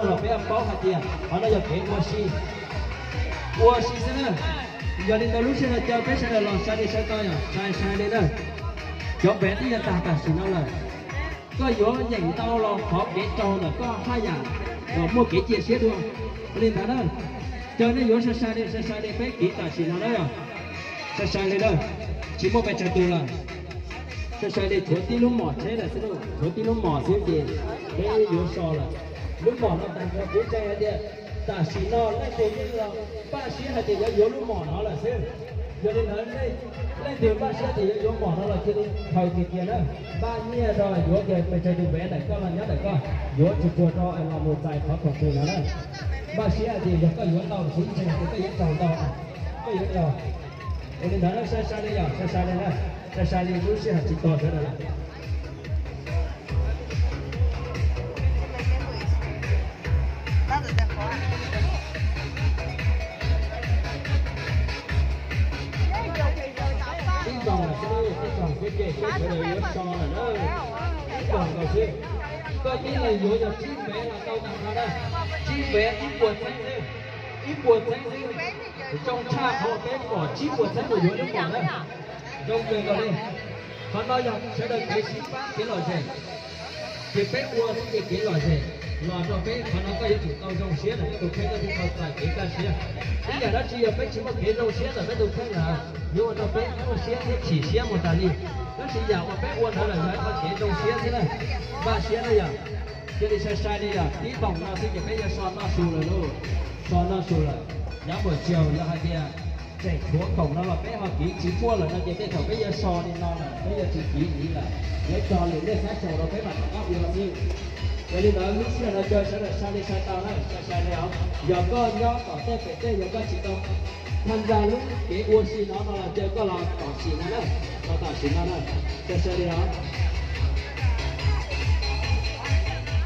los peb paub hais tias qhov no yog kev ua si, ua si xwb na. Yog li ntawd lub sij hawm no caw peb sawv daws los sai li sai tau yom, sai sai li na. Cov npev twb yuav tag tam sim no lawm. Koj yuav yeem tau los qhov kev raug ntawm koj haj yam uas muaj kev cia siab dua. Ua li ntawd na, caw nej yuav sai sai li sai sai li peb kiv tam sim no na yom. Sai sai li na, tsis muaj pes tsawg tus lawm. Sai sai li tshuav tib lub mom tsheb lawm xwb, tshuav tib lub mom xwb ces peb yuav so lawm. Lub mom no tag nrho kuv ntseeg hais tias tam sim no leej twg yeej los npaj siab hais tias yuav yuav lub mom no lawm xwb. Yog li ntawd leej twg npaj siab tias yuav yuav mom no los cia li khaws kiag kiag na. Npaj nyiaj rau yuav kiag pes tsawg tus npev ntawm koj los nyob ntawm koj, yuav tsuag tsuag rau los mus txais qhov khoom tus no na. Npaj siab hais tias yog koj yuav ntau xwb ntseeg tias koj yuav raug ntau, koj yuav raug. Ua li ntawd na, sai sai li yom, sai sai li na, sai sai li lub sij hawm tsis tos sawv daws lawm. Tib nkaus xwb, tib nkaus xwb ces sawv daws yuav so lawm na. Tib nkaus nkaus xwb. Koj tib leeg yuav yog tsib npev los tau tag nrho na. Tsib npev ib puas txheeb xwb, ib puas txheeb xwb. Zoo tshaj qhov peb pom tsib puas txheeb mus yuav lub mom na. Zoo kawg nkaus li. Qhov no yog sawv daws kev sib pab kev lom zem. Ces peb ua xwb ces kev lom zem los rau peb. Qhov no koj yuav tsum tau zoo siab ntawm koj tus kheej, koj thiaj tau txais kev kaj siab. Ib yam dab tsi yog peb tsis muaj kev zoo siab ntawm peb tus kheej lawm, yuav ua rau peb muaj siab thiab chim siab mus tas li. Tab sis yam uas peb ua ntawd lawm yog ib qho kev zoo siab xwb na. Npaj siab na yom. Cia li sai sai li yom, tib nkaus no xwb ces peb yuav so noj su lawm lauj. So noj su lawm. Yav npaum tsaus yog hais tias tseem tshuav khoom no los peb ho kiv tsis muaj lawm no ces tej thaum peb yuav so li no lawm, peb yuav tsis kiv kiv lawm, yuav tso lwm lej xab xyaum rau peb mam rov qab ua xwb. Yog li ntawd lub sij hawm no caw sawv daws sai li sai tau na, sai sai li os. Yog koj nyob tom tej pem tej, yog koj tsis tau tham ntsa lub kev ua si no no los caw koj los tom sim no na, los tom sim no na, sai sai li os.